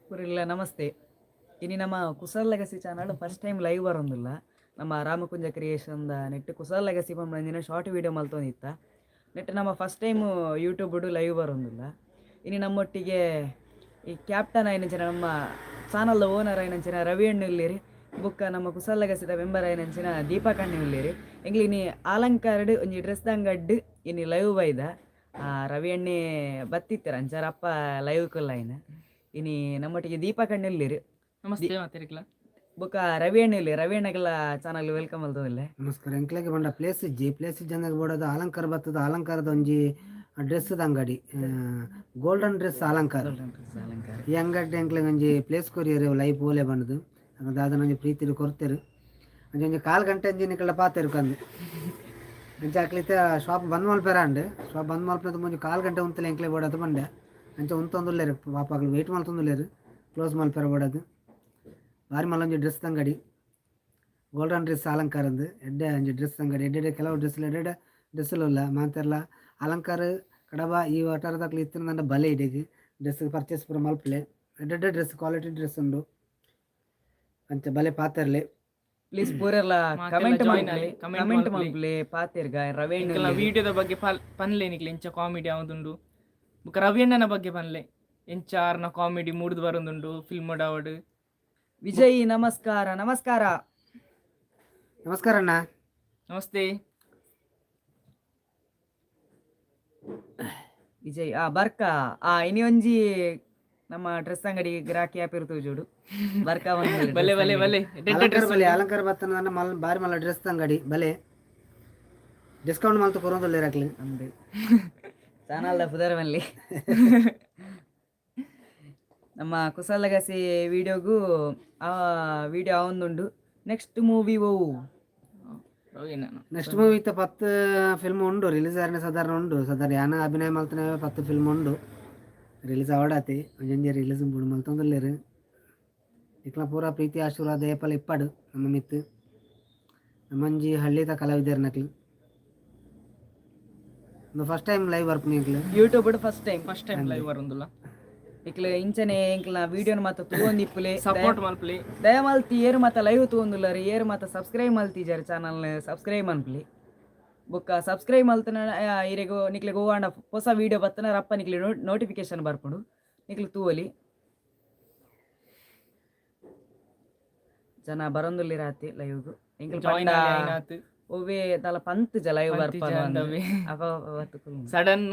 ಪೂರೆಗ್ಲ ನಮಸ್ತೆ. ಇನಿ ನಮ್ಮ Kusal Legacy channel first time live ಬರೋಂದಿಲ್ಲ. ನಮ್ಮ Ramakunja creation the net Kusal legacy ಪಂಪಿನ ಶಾರ್ಟ್ ವಿಡಿಯೋ ಮಲ್ತೊಂದಿತ್ತ. ನೆಟ್ ನಮ್ಮ ಫಸ್ಟ್ ಟೈಮ್ ಯೂಟ್ಯೂಬ್ ಲೈವ್ ಬರೋಂದಿಲ್ಲ. ಇನಿ ನಮ್ಮೊಟ್ಟಿಗೆ ಈ ಕ್ಯಾಪ್ಟನ್ ಆಯಿನಂಚಿನ, ನಮ್ಮ ಚಾನಲ್ದ ಓನರ್ ಆಯಿನಂಚಿನ ರವಿ ಅಣ್ಣ ಉಲ್ಲೇರಿ. ಬೊಕ್ಕ ನಮ್ಮ ಕುಸಾಲ್ ಲೆಗಸಿದ ಮೆಂಬರ್ ಆಯಿನಂಚಿನ ದೀಪಕ್ ಅಣ್ಣ ಉಲ್ಲೇರಿ. ಎಂಕ್ಲು ಇನಿ ಆಲಂಕಾರ್ಡ್ ಒಂಜಿ ಡ್ರೆಸ್ ಅಂಗಡ್ಡ್ ಇನಿ ಲೈವ್ ಬೈದ. ರವಿ ಅಣ್ಣೆ ಬತ್ತಿತ್ತೆರ್, ಅಂಚಾರಪ್ಪ ಲೈವ್ ಕುಲ್ಲಾಯಿನ. ಇನಿ ನಮ್ಮೊಟ್ಟಿಗೆ ದೀಪಕ್ ಅಣ್ಣ ಉಲ್ಲೇರಿ. ನಮಸ್ತೆ ಮಾತೆರೆಗ್ಲ. ಬೊಕ್ಕ ರವಿ ಅಣ್ಣ ಇಲ್ಲಿ. ರವಿ ಅಣ್ಣಗೆಲ್ಲ ಚಾನಲ್ welcome ಅಲ್ತದಿಲ್ಲ. ನಮಸ್ಕಾರ. ಎಂಕ್ಲೆಗ್ ಪಂಡ ಪ್ಲೇಸ್ ಇಜ್ಜಿ. ಪ್ಲೇಸ್ ಇಜ್ಜಂದಾಗ ಬೋಡಾದ್ ಅಲಂಕಾರ ಬತ್ತದ. ಅಲಂಕಾರದ ಒಂಜಿ ಡ್ರೆಸ್ ಅಂಗಡಿ, ಗೋಲ್ಡನ್ ಡ್ರೆಸ್ ಅಲಂಕಾರ. ಅಲಂಕಾರ. ಈ ಅಂಗಡಿ ಎಂಕ್ಲೆಗ್ ಒಂಜಿ ಪ್ಲೇಸ್ ಕೊರಿಯರ್ ಲೈವ್ ಪೋಲೆ ಪಂಡುದು. ದಾದನ ಒಂಜಿ ಪ್ರೀತಿಡ್ ಕೊರ್ತೆರ್. ಒಂಜಿ ಒಂಜಿ ಕಾಲ್ ಗಂಟೆ ಒಂಜಿ ನಿಕಲ್ಡ ಪಾತೆರ್ ಕಂದು. ಅಂಚ ಅಕ್ಲಿತ ಶಾಪ್ ಬಂದ್ ಮಲ್ಪೆರ ಅಂಡ್ ಶಾಪ್ ಬಂದ್ ಮಲ್ಪೆದ ಒಂಜಿ ಕಾಲ್ ಗಂಟೆ ಉಂತಲೆ ಎಂಕ್ಲೆ ಬೋಡಾದ್ ಪಂಡೆ. ಅಂಚ ಉಂತೊಂದುಲ್ಲೆರ್. ಪಾಪ ಅಕ್ಲು ವೇಟ್ ಮಲ್ತೊಂದುಲ್ಲೆರ್ ಕ್ಲೋಸ್ ಮಲ್ಪೆರ ಬೋಡಾದ್. ಬಾರಿ ಮಲ್ಲ ಒಂಜಿ ಡ್ರೆಸ್ ಅಂಗಡಿ, ಗೋಲ್ಡನ್ ಡ್ರೆಸ್ ಅಲಂಕಾರಂದು. ಎಡ್ಡೆ ಒಂಜಿ ಡ್ರೆಸ್ ಅಂಗಡಿ. ಎಡ್ಡೆ ಎಡ್ಡೆ ಕೆಲವು ಡ್ರೆಸ್, ಎಡ್ಡೆ ಎಡ್ಡೆ ಡ್ರೆಸ್ ಉಲ್ಲ. ಮಾಂತೆರ್ಲ ಅಲಂಕಾರ ಕಡಬ ಈ ವಠಾರದಕ್ಲು ಇತ್ತಿನಂಡ ಬಲೆ, ಇಡೆಗ್ ಡ್ರೆಸ್ ಪರ್ಚೇಸ್ ಪೂರ ಮಲ್ಪಲೆ. ಎಡ್ಡೆ ಎಡ್ಡೆ ಡ್ರೆಸ್, ಕ್ವಾಲಿಟಿ ಡ್ರೆಸ್ ಉಂಡು. ಅಂಚ ಬಲೆ ಪಾತೆರ್ಲೆ. ಪ್ಲೀಸ್ ಪೂರೆರ್ಲ ಮಾತೆಲ್ಲ ಕಮೆಂಟ್ join ಮಲ್ಪಲೆ. ಆಲೆ, comment comment ಮಲ್ಪಲೆ. ಮಲ್ಪಲೆ, ಪಾತೆರ್ಗ ರವಿ ಅಣ್ಣ ಎಂಕಲ್ನ ಉಲ್ಲೆರ್. ವಿಡಿಯೋದ ಬಗ್ಗೆ ಪನ್ಲೆ ನಿಕ್ಲೆ ಎಂಚ ಕಾಮಿಡಿ ಆವೊಂದುಂಡು. ಬೊಕ ರವಿ ಅಣ್ಣನ ಬಗ್ಗೆ ಪನ್ಲೆ, ಎಂಚ ಆರ್ನ ಕಾಮಿಡಿ ಮೂಡ್ದು ಬರೊಂದುಂಡು ಫಿಲ್ಮ್ ಆವಡ್. ವಿಜಯ್, ನಮಸ್ಕಾರ, ನಮಸ್ಕಾರ. ನಮಸ್ಕಾರ ಅಣ್ಣ. ನಮಸ್ತೆ. ವಿಜಯ್, ಆ ಬರ್ಕ ಆ ಇನಿ ಒಂಜಿ ನಮ್ಮ ಡ್ರೆಸ್ ಅಂಗಡಿ ಗ್ರಾಹಕಿ ಆಪಿರು ತೂಜೋಡು ಬರ್ಕ. ಬಲೆ ಬಲೆ ಬಲೆ, ಎಡ್ಡೆ ಎಡ್ಡೆ ಅಲಂಕಾರ ಡ್ರೆಸ್. ಬಲೆ. ಅಲಂಕಾರ ಬತ್ತನ ಮಲ್ ಬಾರಿ ಮಲ್ಲ ಡ್ರೆಸ್ ಅಂಗಡಿ. ಬಲೆ, ಡಿಸ್ಕೌಂಟ್ ಮಲ್ತು ಕೊರೊಂದುಲ್ಲೆರ್ ಅಕ್ಲು. ಅಂದು ಚಾನಲ್ದ ಪುದರ್ ಮಲ್ಲಿ. ನಮ್ಮ ಕುಸಲಗಸಿ ವಿಡಿಯೋಗೂ ಆ ವಿಡಿಯೋ ಆವೊಂದುಂಡು. Next movie ಓವು? ರವಿ ಅಣ್ಣನ ನೆಕ್ಸ್ಟ್ ಮೂವಿ ಇತ್ತ 10 ಫಿಲ್ಮ್ ಉಂಡು. ರಿಲೀಸ್ ಆರ್ನೆ ಸಾಧಾರಣ ಉಂಡು. ಸಾಧಾರಣ ಯಾನ ಅಭಿನಯ ಮಲ್ತನ 10 ಫಿಲ್ಮ್ ಉಂಡು. ರಿಲೀಸ್ ಆವಡಾತಿ. ಒಂಜೊಂಜಿ ರಿಲೀಸ್ ಬುಡು ಮಲ್ತೊಂದುಲ್ಲೆರ್. ಇಕ್ಲ ಪೂರ ಪ್ರೀತಿ ಆಶೀರ್ವಾದ ಏಪಲ ಇಪ್ಪಡು ನಮ್ಮ ಮಿತ್ತು. ನಮ್ಮಂಜಿ ಹಳ್ಳಿದ ಕಲಾವಿದರ್ನಕ್ಲು. ಫಸ್ಟ್ ಟೈಮ್ ಲೈವ್ ಬರ್ಪುನಿ ಎಂಕ್ಲು. YouTube first time. First time live ಬರೊಂದುಲ್ಲ. ಇಕ್ಲೆ ಇಂಚನೆ ಎಂಕ್ಲ ವಿಡಿಯೋನ ಮಾತ ತೂವೊಂದಿಪ್ಪುಲೆ. ಸಪೋರ್ಟ್ ಮಲ್ಪಲೆ. ದಯಮಲ್ತಿ ಏರು ಮಾತ ಲೈವ್ ತೂವೊಂದುಲ್ಲರ್, ಏರು ಮಾತ ಸಬ್ಸ್ಕ್ರೈಬ್ ಮಲ್ತಿಜಾರ್, ಚಾನಲ್ ಸಬ್ಸ್ಕ್ರೈಬ್ ಮನ್ಪುಲಿ. ಬೊಕ್ಕ ಸಬ್ಸ್ಕ್ರೈಬ್ ಮಲ್ತನ ಇರೆಗ್ ನಿಕ್ಲೆಗ್ ಓವಾಂಡ ಹೊಸ ವೀಡಿಯೋ ಬತ್ತನ ರಪ್ಪ ನಿಕ್ಲೆ ನೋಟಿಫಿಕೇಶನ್ ಬರ್ಪುಂಡು, ನಿಕ್ಲೆ ತೂವೊಲಿ. ಜನ ಬರೊಂದುಲ್ಲಿರಾತಿ ಲೈವ್ಗ್ ಎಂಕ್ಲು. ಜಾಯಿನ್ ಪಂಡ ಆಯ್ನಾತ್. ಒವ್ವೆ ದಾಲ ಪಂತ್ ಜ ಲೈವ್ ಪಂತಿಜ ಬರ್ಪನ. ಅಂದವೇ. ಅಪ ಬತ್ತುಕುಲು. ಸಡನ್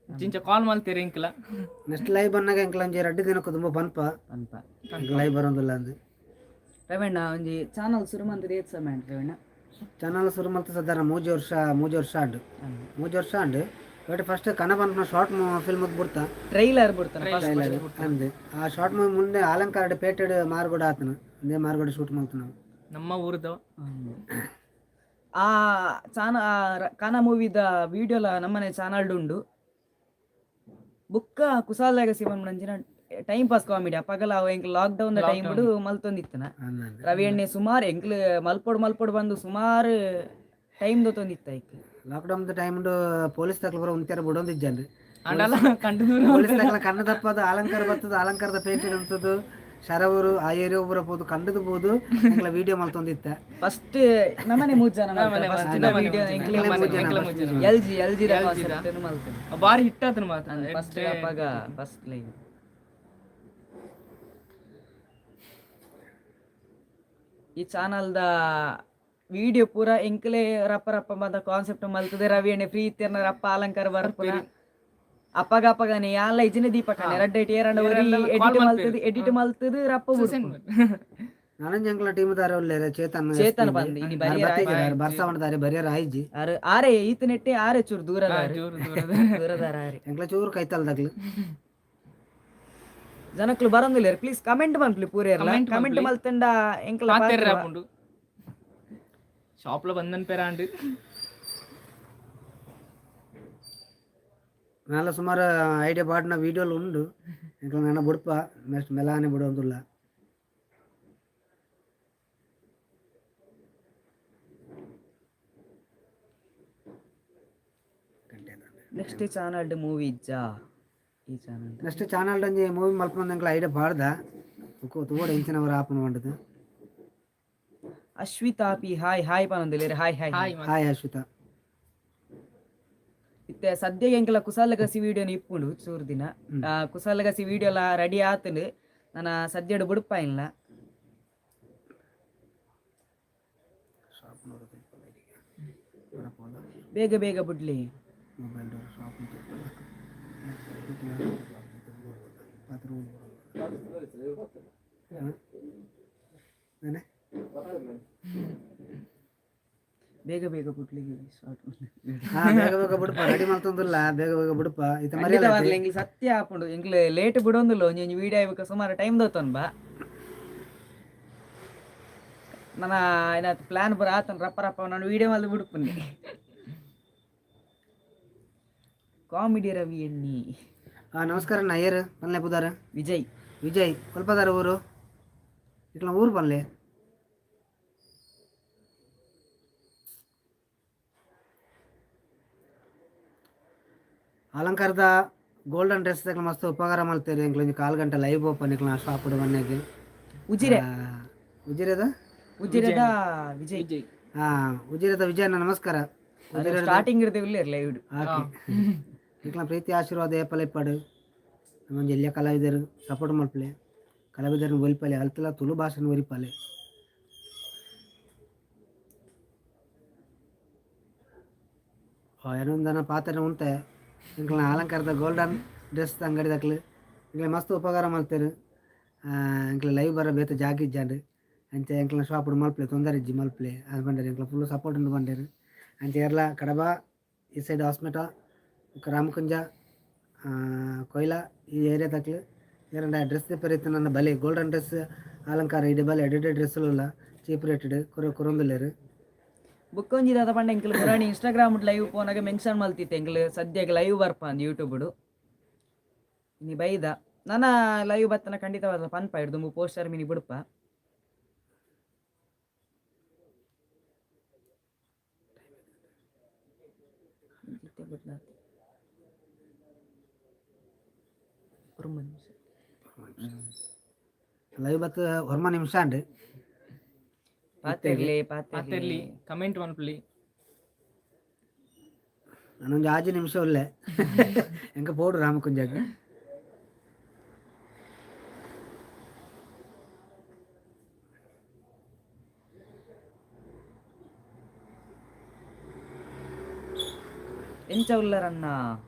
ಜಿಂಚ ಕಾಲ್ ಮಲ್ತೇರಿ ಎಂಕ್ಲ. ನೆಕ್ಸ್ಟ್ ಲೈವ್ ಬನ್ನಾಗ ಎಂಕ್ಲ ಒಂಜಿ ರಡ್ಡ್ ದಿನಕ್ಕೆ ತುಂಬ ಪನ್ಪ. ಪನ್ಪ. ಲೈವ್ ಬರೋದಿಲ್ಲ ಅಂದು. ರವಣ್ಣ, ಒಂಜಿ ಚಾನಲ್ ಸುರು ಮಂತದ ಏತ್ ಸಮಯ ಆಂಡ್ ರವಣ್ಣ? ಚಾನಲ್ ಸುರು ಮಲ್ತ ಸಾಧಾರಣ 3 ವರ್ಷ, 3 ವರ್ಷ ಆಂಡ್. 3 ವರ್ಷ ಆಂಡ್. ಬಟ್ ಫಸ್ಟ್ ಕನ ಪನ್ಪುನ ಶಾರ್ಟ್ ಫಿಲ್ಮ್ ಬಿಡ್ತಾ. ಟ್ರೈಲರ್ ಬಿಡ್ತಾನೆ ಫಸ್ಟ್. ಅಂದ್, ಆ ಶಾರ್ಟ್ ಮೂವಿ ಮುಂದೆ ಅಲಂಕಾರ ಪೇಟೆಡ್ ಮಾರ್ಗೋಡ ಆತನ ಅಂದೇ ಮಾರ್ಗೋಡ ಶೂಟ್ ಮಲ್ತ ನಾವು. ನಮ್ಮ ಊರುದವ. ಆ ಚಾನ ಕನ ಮೂವಿದ ವಿಡಿಯೋಲ ನಮ್ಮನೆ ಚಾನಲ್ಡ್ ಉಂಡು. ಬುಕ್ಕ ಕುಸಾಲ್ದಾಗ ಸಿಮನ್ ಟೈಮ್ ಪಾಸ್ ಕಾಮಿಡಿ. ಅಪಗಲ ಅವ ಎಂಕ್ ಲಾಕ್ ಡೌನ್ ಟೈಮ್ ಮಲ್ತೊಂದಿತ್ತನ. ಅಂದ್. ರವಿ ಎಣ್ಣೆ ಸುಮಾರು ಎಂಕ್ಲು ಮಲ್ಪೊಡು ಮಲ್ಪೊಡು ಬಂದು ಸುಮಾರು ಟೈಮ್ ದೊತ್ತೊಂದಿತ್ತ ಐಕ್. ಲಾಕ್ಡೌನ್ ಟೈಮ್ ಪೊಲೀಸ್ ತಕ್ಲ ಬರೋ ಉಂತ್ಯಾರ ಬಿಡೊಂದಿಜ್ಜನ್ರಿ. ಅಂಡಲ ಕಂಡು ದೂರ. ಪೊಲೀಸ್ ತಕ್ಲ ಕಣ್ಣು ತಪ್ಪದು ಅಲಂಕಾರ ಬತ್ತದ. ಅಲಂಕಾರದ ಪೇಟೆ ಉಂತದು ಶರವರು ಆ ಏರಿಯಾ ಒಬ್ಬರ ಪೋದು ಕಂಡದು ಪೋದು ಎಂಕ್ಲ ವಿಡಿಯೋ ಮಲ್ತೊಂದಿತ್ತ. ಫಸ್ಟ್ ನಮ್ಮನೆ ಮೂರು ಜನ. ನಮ್ಮನೆ ಫಸ್ಟ್ ನಮ್ಮನೆ ವಿಡಿಯೋ ಮೂರ್ ಜನ. ಎಂಕ್ಲೆ ನಮ್ಮನೆ ಎಂಕ್ಲೆ ಮೂರ್ ಜನ. L G L G LG the. ಮಲ್ತನೆ. ಬಾರಿ ಹಿಟ್ ಆತನ ಮಾತ್ರ. ಫಸ್ಟ್ ಅಪಗ ಫಸ್ಟ್ ಲೈವ್. ಈ ಚಾನಲ್ದ ವಿಡಿಯೋ ಪೂರ ಎಂಕ್ಲೆ ರಪ್ಪ ರಪ್ಪ ಬಂದ ಕಾನ್ಸೆಪ್ಟ್ ಮಲ್ತದೆ. ರವಿ ಎಣ್ಣೆ ಫ್ರೀ ಇತ್ತಿರ್ನ ರಪ್ಪ ಅಲಂಕಾರ ಬರ್ಪುನ. ಅಪ್ಪಗ ಅಪ್ಪಗನೆ ಯಾಲ ಇಜಿನ ದೀಪಕ ರಡ್ಡ ಏರಂಡ ಏರಂಡಲ call edit ಮಲ್ಪೆರ್. ಮಲ್ತದೆ, ಎಡಿಟ್ ಮಲ್ತದೆ ರಪ್ಪ ಬುಡ್ಪುನು. ನಾನಂಜಿ ಎಂಕ್ಲ ಟೀಮ್ ದಾರೆ ಉಲ್ಲೇರೆ ಚೇತನ್. ಚೇತನ್ ಬಂದ್ ಇನಿ ಬರಿಯರ. ಬರ್ಸಾವಣದಾರೆ ಬರಿಯರ ಆಯ್ಜಿ. ಆರು ಆರೆ ಈತ ನೆಟ್ಟೆ ಆರೆ ಚೂರು ದೂರದಾರೆ. ಜೋರು ದೂರದ. ದೂರದಾರ ಆರೆ. ಎಂಕ್ಲ ಚೂರು ಕೈತಲ್ದಾಗ್ಲು. ಜನಕ್ಲು ಬರಂದಿಲ್ಲ. ಪ್ಲೀಸ್ ಕಮೆಂಟ್ ಮನ್ಪ್ಲಿ ಪೂರೇರ್ಲ. Comment comment ಮನ್ಪ್ಲಿ. ಮಲ್ತಂಡ ಎಂಕ್ಲ ಪಾತೆರ್ರ ಪಾತೆರ್ವ. ಆಪುಂಡು. ಶಾಪ್ಲ ಬಂದನ್ ಪೆರಾಂಡ್. ನಾಲ ಸುಮಾರು ಐಡಿಯಾ ಬಾಡ್ನ ವೀಡಿಯೋಲು ಉಂಡು. ಎಂಕ್ಲ ನನ್ನ ಬುಡ್ಪ ನೆಕ್ಸ್ಟ್ ಮೆಲಾನೆ ಬಿಡೋದಿಲ್ಲ. ನೆಕ್ಸ್ಟ್ ಚಾನಲ್ಡ್ ಮೂವಿ ಇಜ್ಜಾ ಈ ಚಾನಲ್? ನೆಕ್ಸ್ಟ್ ಚಾನಲ್ ಒಂಜಿ ಮೂವಿ ಮಲ್ಪೊಂದು ಎಂಕ್ಲ ಐಡಿಯಾ ಪಾಡ್ದ. ತೂವೊಡು ಎಂಚಿನವರ ಆಪುಂಡು ಪಂಡುದು. ಅಶ್ವಿತಾ ಪಿ ಹಾಯ್ ಹಾಯ್ ಪನೊಂದಿಲ್ಲೆರ್. Hi hi. Hi. Hi Ashwitha. ಇತ್ತೆ ಸದ್ಯಗೆ ಎಂಕಲ ಕುಸಾಲಗಸಿ ವಿಡಿಯೋನ ಇಪ್ಪುಂಡು ಚೂರು ದಿನ. ಕುಸಾಲಗಸಿ ವಿಡಿಯೋಲ ರೆಡಿ ಆತುಂಡು. ನನ ಸದ್ಯಡ್ ಬುಡ್ಪಾಯಿನ್ಲ. ಬೇಗ ಬೇಗ ಬುಡ್ಲಿ. Mobile shop. ಬೇಗ ಬೇಗ ಬುಡ್ಲಿ ಶಾರ್ಟ್. ಹಾ, ಬೇಗ ಬೇಗ ಬುಡ್ಪ. ರೆಡಿ ಮಲ್ತೊಂದುಲ್ಲ, ಬೇಗ ಬೇಗ ಬುಡ್ಪ. ಇತ್ತ ಮರಿಯಲ್ಲ. ಖಂಡಿತವಾಗ್ಲೂ ಎಂಗ್ಲ ಸತ್ಯ ಆಪುಂಡು. ಎಂಕ್ಲೆ ಲೇಟ್ ಬಿಡೊಂದುಲ್ಲ. ಒಂಜಿ ಒಂಜಿ ವಿಡಿಯೋ ಆಯ್ಬೇಕು ಸುಮಾರು ಟೈಮ್ ದೋತೊನ್ ಬಾ. ನನ್ನ ಏನಾಯ್ತು ಪ್ಲಾನ್ ಬರ ಆತನ ರಪ್ಪ ರಪ್ಪ ನಾನು ವಿಡಿಯೋ ಮಲ್ದು ಬಿಡ್ಪುನಿ. ಕಾಮಿಡಿ ರವಿ ಎಣ್ಣಿ. ಹಾ, ನಮಸ್ಕಾರ ಅಣ್ಣ. ಏರು ಪನ್ಲೆ ಪುದಾರ? ವಿಜಯ್. ವಿಜಯ್, ಕೊಲ್ಪದಾರ ಊರು? ಇಟ್ಲ ಊರು ಪನ್ಲೆ. ಅಲಂಕಾರದ ಗೋಲ್ಡನ್ ಡ್ರೆಸ್ ತಕ್ಕ ಮಸ್ತ್ ಉಪಕಾರ ಮಲ್ತೇರಿ. ಎಂಕ್ಲ ಒಂಜಿ ಕಾಲ್ ಗಂಟೆ ಲೈವ್ ಓಪನ್ ನಿಕ್ಲ ಶಾಪ್ ಮನೆಗೆ. ಉಜಿರೆ. ಉಜಿರೆದ? ಉಜಿರೆದ ವಿಜಯ್. ವಿಜಯ್. ಹಾ, ಉಜಿರೆದ ವಿಜಯಣ್ಣ, ನಮಸ್ಕಾರ. ಉಜಿರೆದ. ಸ್ಟಾರ್ಟಿಂಗ್ ಇರ್ತೇವೆ ಇಲ್ಲ ಲೈವ್. ಓಕೆ, ನಿಕ್ಲ ಪ್ರೀತಿ ಆಶೀರ್ವಾದ ಏಪಲ ಇಪ್ಪಡು. ನಮ್ಮೊಂಜಿ ಎಲ್ಯ ಕಲಾವಿದರು ಸಪೋರ್ಟ್ ಮಲ್ಪಲೆ. ಕಲಾವಿದರನ್ನು ಒಲಿಪಾಲೆ, ಅಲ್ತಲ ತುಳು ಭಾಷೆನ ಒರಿಪಾಲೆ. ಏನೊಂದನ ಪಾತ್ರ ಉಂಟೆ. ಎಂಕ್ಲ ಅಲಂಕಾರದ ಗೋಲ್ಡನ್ ಡ್ರೆಸ್ ಅಂಗಡಿ ದಕ್ಲು ಎಂಕ್ಲೆ ಮಸ್ತ್ ಉಪಕಾರ ಮಲ್ತೇರು. ಎಂಕ್ಲೆ ಲೈವ್ ಬರ ಬೇತೆ ಜಾಗ ಇಜ್ಜಾಂಡ್. ಅಂಚೆ ಎಂಕ್ಲ ಶಾಪ್ ಮಲ್ಪಲೆ, ತೊಂದರೆ ಇಜ್ಜಿ ಮಲ್ಪಲೆ ಅದು ಬಂಡೇರು. ಎಂಕ್ಲ ಫುಲ್ ಸಪೋರ್ಟ್ ಉಂಡು ಬಂಡೇರು. ಅಂಚೆ ಎರ್ಲ ಕಡಬ ಈ ಸೈಡ್, ಹೊಸ್ಪೇಟ, ರಾಮಕುಂಜ, ಕೊಯ್ಲ ಈ ಏರಿಯಾ ತಕ್ಲು ಏರಂಡ ಡ್ರೆಸ್ ಪೆರಿತ ನನ್ನ ಬಲೆ ಗೋಲ್ಡನ್ ಡ್ರೆಸ್ ಅಲಂಕಾರ ಇಡೆ ಬಲೆ. ಎಡೆಡೆ ಡ್ರೆಸ್ ಚೀಪ್ ರೇಟೆಡ್ ಕೊರ ಕೊರೊಂದುಲ್ಲೆರ್. ಬುಕ್ಕೊಂಜಿ ದಾದ ಪಂಡ ಎಂಕಲ್ ಪುರಾಣಿ ಇನ್ಸ್ಟಾಗ್ರಾಮ್ ಲೈವ್ ಪೋನಾಗ ಮೆನ್ಷನ್ ಮಲ್ತಿತ್ತೆ ಎಂಕಲ್ ಸದ್ಯಕ್ಕೆ ಲೈವ್ ಬರ್ಪ ಅಂದ್ ಯೂಟ್ಯೂಬ್. ಇನಿ ಬೈದ. ನನ್ನ ಲೈವ್ ಬತ್ತನ ಖಂಡಿತವಾದ ಪನ್ಪ ಹಿಡ್ದು ಪೋಸ್ಟರ್ ಮಿನಿ ಬಿಡ್ಪ. ನಿಮಿಷ. ಲೈವ್ ಬತ್ತ ಒರ್ಮ ನಿಮಿಷ ಅಂಡ್. ಪಾತೆರ್ಲಿ ಪಾತೆರ್ಲಿ. ಪಾತೆರ್ಲಿ, ಕಮೆಂಟ್ ಮನ್ಪುಲಿ. ನಾನೊಂದು ಆಜಿ ನಿಮಿಷ ಉಲ್ಲೆ. ಎಂಕ ಪೋಡು ರಾಮಕುಂಜಗ್. ಎಂಚ ಉಲ್ಲರನ್ನ?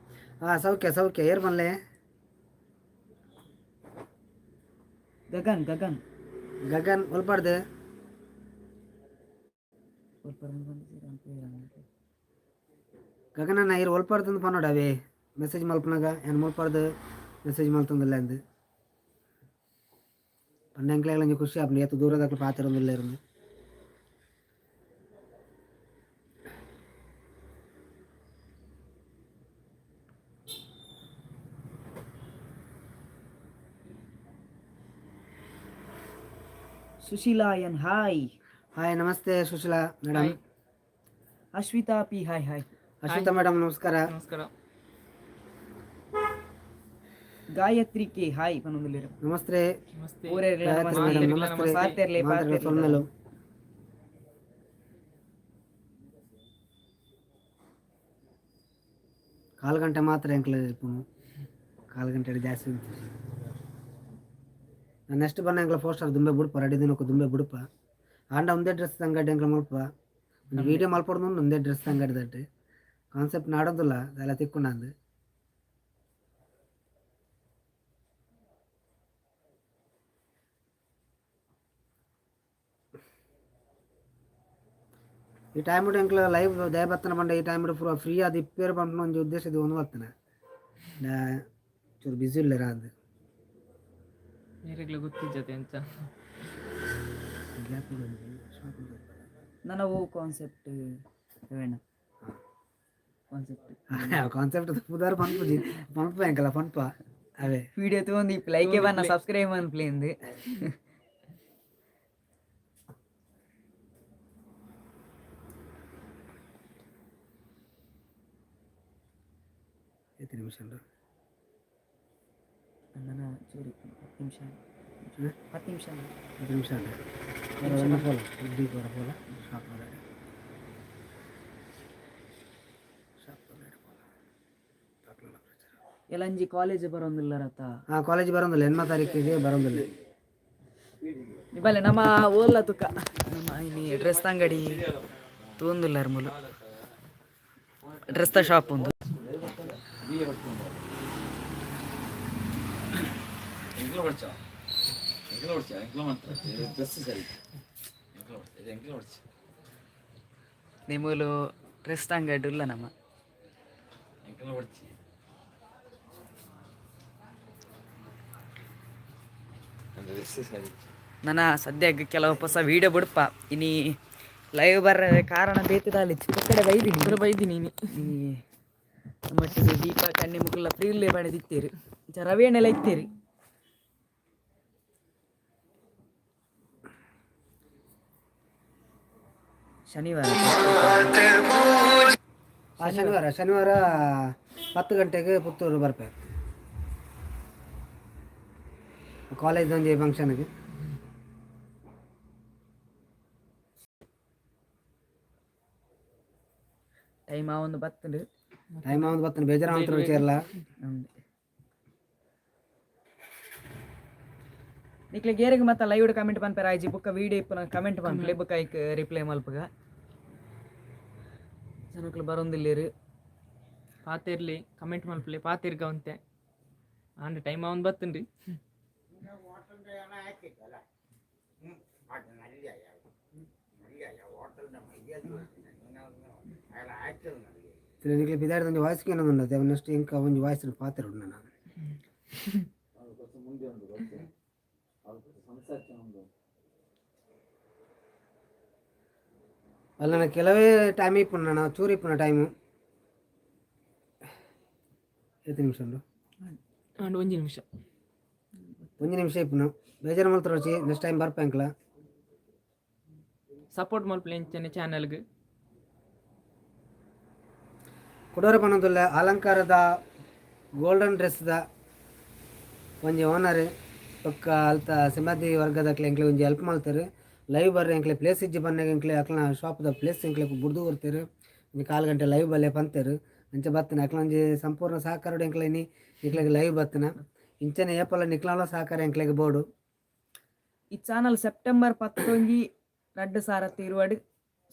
ಹಾ, ಸೌಖ್ಯ ಸೌಖ್ಯ. ಏರ್ ಮಲ್ಲೆ? ಗಗನ್ ಗಗನ್. ಗಗನ್ ಒಲ್ಪಾಡ್ದು? ಗಗನಣ್ಣ, ಇರ್ ಒಲ್ಪಾಡ್ದು ಪನ್ನೋಡು. ಅವೇ ಮೆಸೇಜ್ ಮಲ್ಪನಾಗ ಏನು ಮುಲ್ಪಾಡ್ದು ಮೆಸೇಜ್ ಮಲ್ತೊಂದಿಲ್ಲ ಅಂದು ಪಂಡ ಎಂಕ್ಲೆಗ್ ಒಂಜಿ ಖುಷಿ ಆಪುಂಡು. ಏತ್ ದೂರದಕ್ಲು ಪಾತೆರೊಂದುಲ್ಲೆರ್ ಇಂದ್. Sushila N hi. ಹಾಯ್, ನಮಸ್ತೆ Sushila madam. Hi. Ashwitha P hi hi. Ashwitha madam, ನಮಸ್ಕಾರ. ನಮಸ್ಕಾರ. ಗಾಯತ್ರಿ ಕೆ ಹಾಯ್ ಪನೊಂದುಲ್ಲೆರ್. ನಮಸ್ತೆ. ನಮಸ್ತೆ. ಊರೆರ್ಲ. ಗಾಯತ್ರಿ ಮೇಡಮ್. ನಮಸ್ತೆ. ನಮಸ್ತೆ. ಪಾತೆರ್ಲೆ. ಮಾತಾಡ್ರೆ. ಪಾತೆರ್ಲೆ. ಸೊಲ್ಮೆಲು. ಕಾಲು ಗಂಟೆ ಮಾತ್ರ ಎಂಕ್ಲು ಇಪ್ಪುನು. ಕಾಲು ಗಂಟೆ ಜಾಸ್ತಿ ಉಂಟು. ನೆಕ್ಸ್ಟ್ ಬನ್ನ ಎಂಕ್ಲ ಪೋಸ್ಟರ್ ದುಂಬೆ ಬುಡ್ಪ. ರೆಡಿ ದಿನಕ್ಕೆ ದುಂಬೆ ಬುಡ್ಪ. ಆಂಡ ಒಂದೇ ಡ್ರೆಸ್ ಅಂಗಡಿ ಎಂಕ್ಲ ಮಲ್ಪ. ಒಂದು ವೀಡಿಯೋ ಮಲ್ಪೊಡ್ದು. ಒಂದೇ ಡ್ರೆಸ್ ಅಂಗಡಿ ದಟ್ಟು ಕಾನ್ಸೆಪ್ಟ್ ನಾಡೋದಿಲ್ಲ ಅದೆಲ್ಲ ತಿಕ್ಕೊಂಡಂದು. ಈ ಟೈಮ್ ಎಂಕ್ಲ ಲೈವ್ ದಯಬತ್ತನ ಪಂಡ ಈ ಟೈಮ್ ಪೂರ ಫ್ರೀ ಆದ್ ಇಪ್ಪೇರು ಪಂಪುನ ಒಂಜಿ ಉದ್ದೇಶ ಇದು ಒಂದು ಬತ್ತನ. ಚೂರು ಬಿಸಿ ಉಲ್ಲೆರ ಅಂದ್. ನೀರೆಗ್ಲ ಗೊತ್ತಿಜ್ಜತೆ ಎಂಚ. ನನ್ನ ಓ ಕಾನ್ಸೆಪ್ಟ್ ವೇಣ ಕಾನ್ಸೆಪ್ಟ್. ಕಾನ್ಸೆಪ್ಟ್ ಪುದಾರ್ ಪನ್ಪುಜಿ, ಪನ್ಪ ಎಂಕಲ ಪನ್ಪ ಅವೇ. ವಿಡಿಯೋ ತೂವೊಂದು ಇಪ್ಪ ಲೈಕ್ ಬನ್ನ ಸಬ್ಸ್ಕ್ರೈಬ್ ಮನ್ಪ್ಲೆ ಇಂದು. ನಿಮಿಷ ಉಂಡು. ನನ್ನ ಚೂರಿ 10 ನಿಮಿಷ. ಹ್ಮ್? 10 ನಿಮಿಷ. 10 ನಿಮಿಷ ಉಂಡು. ಬರ ಪೋಲ ಉಡ್ಡಿಗೆ ಬರ ಪೋಲ ಶಾಪ್ ಬರ ಶಾಪ್ ಪೋಲ. ಎಲ್ಲಂಜಿ ಕಾಲೇಜ್ ಬರೋಂದಿಲ್ಲ ರಥ. ಹಾಂ, ಕಾಲೇಜ್ ಬರೋದಿಲ್ಲ, ಎನ್ಮ ತಾರೀಕಿಗೆ ಬರೋದಿಲ್ಲ. ಬಲೆ ನಮ್ಮ ಓಲ್ಲ ತುಕ ನಮ್ಮ ಇನಿ ಡ್ರೆಸ್ ಅಂಗಡಿ ತೂಂದುಲ್ಲಾರ ಮೂಲು ಡ್ರೆಸ್ ಶಾಪ್ ಒಂದು. ನಿಮ್ಮೂಲು ಡ್ರೆಸ್ ಅಂಗಡಿ ಇಲ್ಲ ನಮ್ಮ. ನನ್ನ ಸದ್ಯಕ್ಕೆ ಕೆಲವು ಹೊಸ ವೀಡಿಯೋ ಬಿಡಪ್ಪ. ಇನಿ ಲೈವ್ ಬರ ಕಾರಣ ಬೇತಿದಾಲಿ ಚಿಕ್ಕ ಕಡೆ ಬೈದಿನಿ. ಬೈದಿನಿ ನೀ. ಈ ನಮ್ಮೊಟ್ಟಿಗೆ ದೀಪ ಕಣ್ಣಿ ಮುಕ್ಕುಲ್ಲ ಫ್ರೀ ಬಣದಿತ್ತೀರಿ, ಇಂಚ ರವಿ ಎಣ್ಣೆಲ್ಲ ಇತ್ತೀರಿ. ಶನಿವಾರ. ಆ ಶನಿವಾರ, ಶನಿವಾರ 10 ಗಂಟೆಗೆ ಪುತ್ತೂರು ಬರ್ಬೇಕು ಕಾಲೇಜ್ ಒಂಜಿ ಫಂಕ್ಷನ್ಗೆ. ಟೈಮ್ ಆ ಒಂದು ಬತ್ತುಂಡು. ಟೈಮ್ ಒಂದು ಬತ್ತನ, ಬೇಜಾರು ಅಂತ ಸೇರಲ್ಲ. ನಿಕ್ಲೆ ಗೇರಿಗೆ ಮತ್ತೆ ಲೈವ್ ಕಮೆಂಟ್ ಪನ್ಪೆರ ಆಯ್ಜಿ ಬುಕ್ಕ ವೀಡಿಯೋ ಇಪ್ಪು ಕಮೆಂಟ್ ಪನ್ಪಲೆ ಬುಕ್ಕ ಐಕ್ ರಿಪ್ಲೈ ಮಲ್ಪಗ. ಜನಕ್ಲು ಬರೋಂದಿಲ್ಲೇರು. ಪಾತೆರ್ಲಿ, ಕಮೆಂಟ್ ಮಲ್ಪಲೆ, ಪಾತೆರ್ಗ ಅಂತೆ. ಆಂಡ್ ಟೈಮ್ ಅವನ್ ಬತ್ತನ್ರಿ. ನಿಕ್ಲೆ ಬಿದಾಡ್ದ ಒಂಜಿ ವಾಯ್ಸ್ ಏನೊಂದು ಉಂಡು, ನೆಕ್ಸ್ಟ್ ಇಂಕ ಒಂಜಿ ವಾಯ್ಸ್ ಪಾತೆರ ಉಂಡು ನಾನು. ಅಲ್ಲ, ನಾನು ಕೆಲವೇ ಟೈಮ್ ಇಪ್ಪು, ನಾನು ಚೂರು ಇಪ್ಪುನ ಟೈಮು 5 ನಿಮಿಷ ಉಂಡು. ಆಂಡ್ ಒಂಜಿ ನಿಮಿಷ. ಒಂಜಿ ನಿಮಿಷ ಇಪ್ಪುನು. ಬೇಜಾರು ಮಲ್ತ್ರ ನೆಕ್ಸ್ಟ್ ಟೈಮ್ ಬರ್ಪ ಅಂಕಲ. ಸಪೋರ್ಟ್ ಮಲ್ಪಲೆ ಇಂಚನೆ ಚಾನಲ್ಗೆ. ಕುಡೋರ ಪನೊಂದುಲ್ಲ ಅಲಂಕಾರದ ಗೋಲ್ಡನ್ ಡ್ರೆಸ್ದ ಒಂಜಿ ಓನರ್ ಬೊಕ್ಕ ಅಲ್ತ ಸಿಬ್ಬಂದಿ ವರ್ಗದಕ್ಲೆ ಎಂಕ್ಲೆ ಒಂಜಿ ಹೆಲ್ಪ್ ಮಲ್ತೆರ್. ಲೈವ್ ಬರ್ರೆ, ಎಂಕ್ಲೆ ಪ್ಲೇಸ್ ಇಜ್ಜಿ ಪನ್ನಗ ಎಂಕ್ಲೆ ಅಕ್ಲನ ಶಾಪ್ದ ಪ್ಲೇಸ್ ಎಂಕ್ಲೆ ಬುಡ್ದು ಕೊರ್ತೆರ್. ಒಂಜಿ ಕಾಲು ಗಂಟೆ ಲೈವ್ ಬಲ್ಲೆ ಪಂತೆರ್, ಅಂಚ ಬತ್ತನ. ಅಕ್ಲ ಒಂಜಿ ಸಂಪೂರ್ಣ ಸಹಕಾರ ಎಂಕ್ಲೆ ಇನಿ ನಿಕ್ಲೆಗ್ ಲೈವ್ ಬತ್ತನ. ಇಂಚನೆ ಏಪಲ ನಿಕ್ಲಾಲ ಸಹಕಾರ ಎಂಕ್ಲೆಗ್ ಬೋಡು. ಈ ಚಾನಲ್ ಸೆಪ್ಟೆಂಬರ್ 19 2020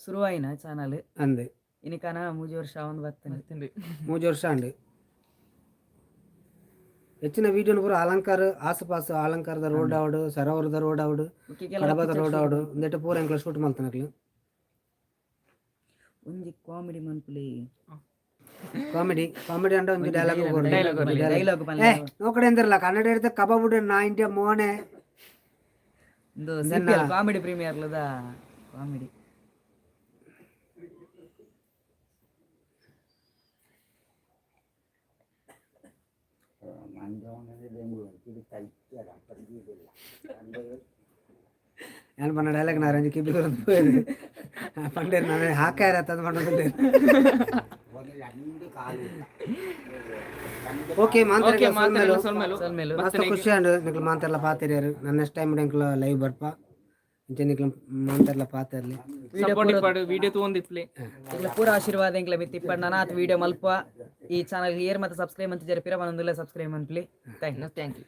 ಶುರುವಾಯಿನ ಚಾನಲ್. ಅಂದ್. ಇನಿಕನ 3 ವರ್ಷ ಒಂದು ಬತ್ತನೆ. ಬತ್ತನ್ರಿ. 3 ವರ್ಷ ಅಂಡ್. ಹೆಚ್ಚಿನ ವೀಡಿಯೋನು ಪೂರ ಅಲಂಕಾರ ಆಸುಪಾಸು ಅಲಂಕಾರದ ರೋಡ್ ಆವಡು, ಸರೋವರದ ರೋಡ್ ಆವಡು, ಕಡಬದ ರೋಡ್ ಆವಡು, ಒಂದೆಟ್ಟು ಪೂರ ಎಂಕ್ಲ ಶೂಟ್ ಮಲ್ತನಕ್ಲು. ಒಂಜಿ ಕಾಮಿಡಿ ಮನ್ಪುಲಿ. ಕಾಮಿಡಿ, ಕಾಮಿಡಿ ಅಂಡ ಒಂಜಿ ಡೈಲಾಗ್. ಡೈಲಾಗ್. ಏ ನೋಕಡೆ ಅಂದಿರಲ್ಲ, ಕನ್ನಡ ಹಿಡಿದ ಕಬಾಬ್ ನಾ ಇಂಡಿಯಾ ಮೋನೆ. ಒಂದು ಕಾಮಿಡಿ ಪ್ರೀಮಿಯರ್ಲದ ಕಾಮಿಡಿ. ಏನು ಪನ್ನ ಡೈಲಾಗ್ ನಾರಂಜಿ ಕಿಬ್ಬಿ ಬಂದು ಪೋಯಿರು ಪಂಡೇರು ನಾನು ಹಾಕಾರ ಅದು ಪಂಡೊಂದು. ಓಕೆ. ಓಕೆ, ಮಾತಾಡಲ್ಲ ಸೊಲ್ಮೆಲು. ಸೊಲ್ಮೆಲು. ಮಸ್ತ್ ಖುಷಿ ಅಂಡ್ ನಿಕ್ಲು ಮಾತಾಡ್ಲ ಪಾತೆರ್ಯಾರು. ನನ್ನ ನೆಕ್ಸ್ಟ್ ಟೈಮ್ ಎಂಕ್ಲ ಲೈವ್ ಬರ್ಪ, ಇಂಚ ನಿಕ್ಲು ಮಾತಾಡ್ಲ ಪಾತೆರ್ಲಿ. Support ಇಪ್ಪಾಡು, video ತೂವೊಂದಿಪ್ಲೆ. ಇಲ್ಲ ಪೂರ ಆಶೀರ್ವಾದ ಎಂಕ್ಲ ಮಿತ್ತ್ ಇಪ್ಪಡ್. ನಾನಾತ್ ವೀಡಿಯೋ ಮಲ್ಪ. ಈ ಚಾನಲ್ ಏರ್ ಮತ್ತೆ ಸಬ್ಸ್ಕ್ರೈಬ್ ಅಂತ ಪಿರ ಬಂದಿಲ್ಲ, ಸಬ್ಸ್ಕ್ರೈಬ್ ಅನ್ಪ್ಲಿ. Thank thank you.